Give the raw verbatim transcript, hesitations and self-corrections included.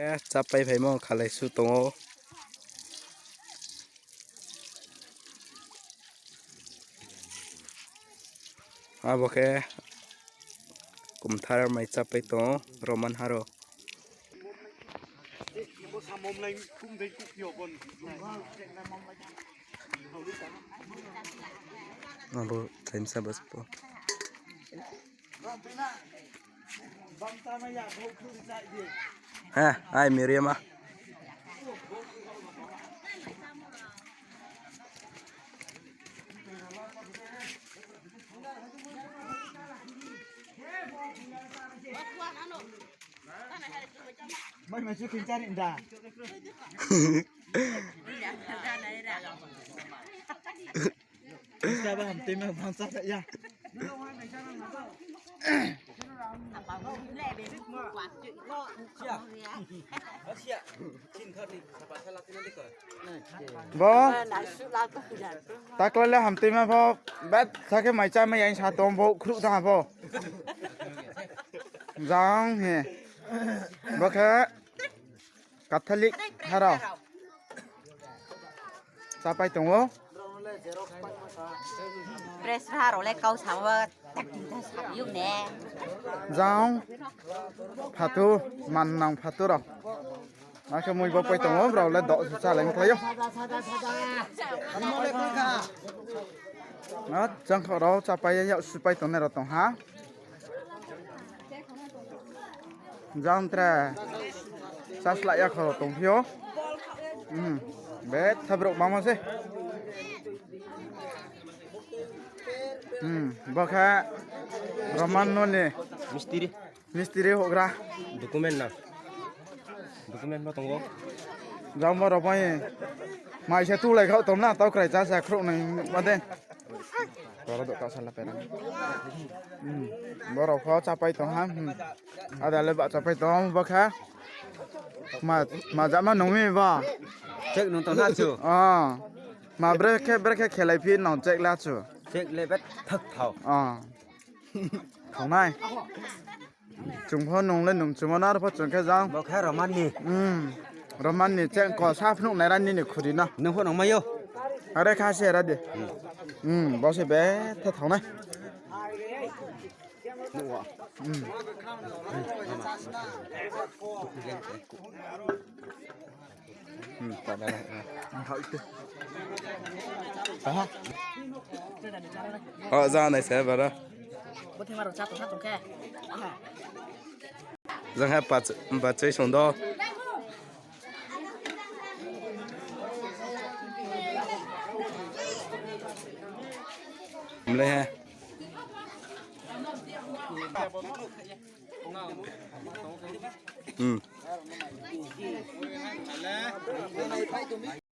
Eh, chápai phaimo khalai su tong ou. Abo khe kumthar mai chápai tong ou, Roman haro. Abo thaimsa bas po. Ha, ai Miriam a. Mai mai su kin cari nda. Sa ba ham tui ma bangsa sa ya. Bo. Takla le ham tui ma pho. Bet sa khe mai chá mai yang sa tong bo khruh tha bo. Jang he. Bo khe. Catholic harao. Chápai tong ou. Press harao le kau samo tak tin ta sa yuk ne. Jang phatu, mannang phatu rao. Akhe mui bo pai tong ou, brao le doh su chá le khlai ou. Jang kho rao chápai ya, yak supai tongnai rao tong ha. Jang tre. Sasla ya kho tong phi ou. Hmm. Betha brouh mama se. Hmm. Bo khe Roman no ni. Mistiri. Mistiri houhgra. Document na. Document bo tongo. Jang bo rao bai. Mai se tulai khaoh tong na, tau krai chá sa khrouh nai ma de. Toro do kasa la pera. Hmm. Bo rao pho chápai tong ha. Hmm. Ada le ba chápai tong bo kha. Ma, ma jama nung mi ba. Check nung tong na chu. Ah. Ma brekhe, brekhe khelai phi nung check la chu. Check le bet thak thao. Ah. Thao nai. Chung pho nung le nung chungmo na ro pho chung khe jang. Bo khe Roman ni. Hmm. Roman ni cheng ko sa phnuh nai ra nini khuri no. Nung pho nung mai ou. Are kha se ra di. Hmm. Hmm, bo se betha thao nai. Hmm. Hmm, ta da na. Aha. O, ja nai se bara. Jang ha pach-, pachai song do. Mle he. Hmm.